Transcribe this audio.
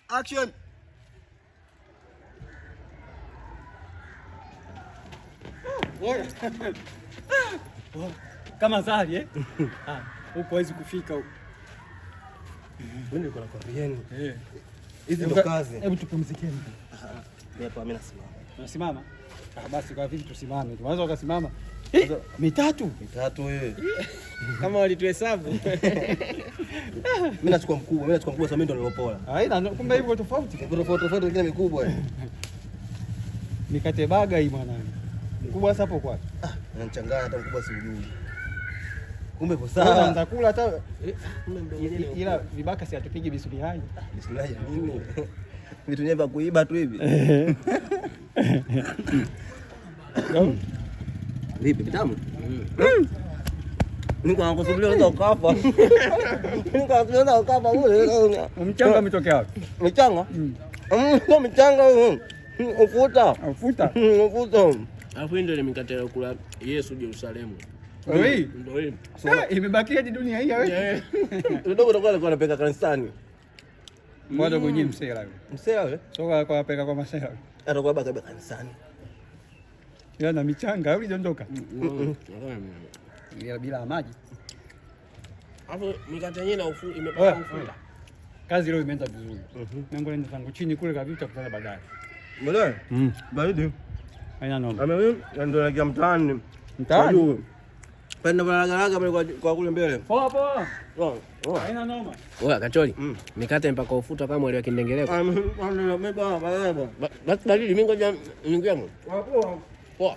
Action. Kama zari eh? Ah, huko hawezi kufika huko. Mimi nilikuwa nakwambieni. Eh. Hizi ndo kazi. Hebu tupumzikeni. Mimi hapa mimi nasimama. Unasimama? Ah, basi kwa vipi tusimame? Tunaweza ukasimama. Mitatu. Mitatu wewe. Kama walituhesabu. Mimi nachukua mkubwa, mimi nachukua mkubwa sababu mimi ndo nilopola. Haina, kumbe hivyo tofauti. Tofauti tofauti wengine mikubwa. Mikate baga hii mwanangu. Mkubwa sasa hapo kwa. Ah, unanichanganya hata mkubwa siujui. Kumbe ipo Sawa, sawa. nitakula hata Kumbe mdomo wenyewe ila vibaka si atupigi bismillahi. Bismillah ya nini? Vitu vyenyewe vya kuiba tu hivi. Vipi vitamu? Niko nakusubiria unaweza ukafa. Niko nakusubiria unaweza ukafa bure. Mchanga umetokea wapi? Michanga? Sio michanga huu. Ufuta. Ufuta. Ufuta. Alafu hii ndio ile mikate ya kula Yesu Yerusalemu. Ndio hii. Ndio hii. Imebakia hadi dunia hii wewe. Kidogo utakuwa alikuwa anapeka kanisani. Mwanzo kwenye msela wewe. Msela wewe? Soka kwa peka kwa masela. Atakuwa baka baka kanisani. Ila na michanga ulidondoka. Ila bila maji. Alafu mikate yenyewe na ufu imepaka ufuta. Kazi leo imeenda vizuri. Nangu nenda zangu chini kule kwa vitu tutakutana baadaye. Mbona? Baridi. Haina noma. Ame ndio nakia mtaani. Mtaani? Pale ndio pale kwa kule mbele. Poa poa. Oh. Haina noma. Oya kachori. Mikate mpaka ufuta kama wale wa kindengereko. Basi baridi mimi ngoja niingie. Poa. Poa.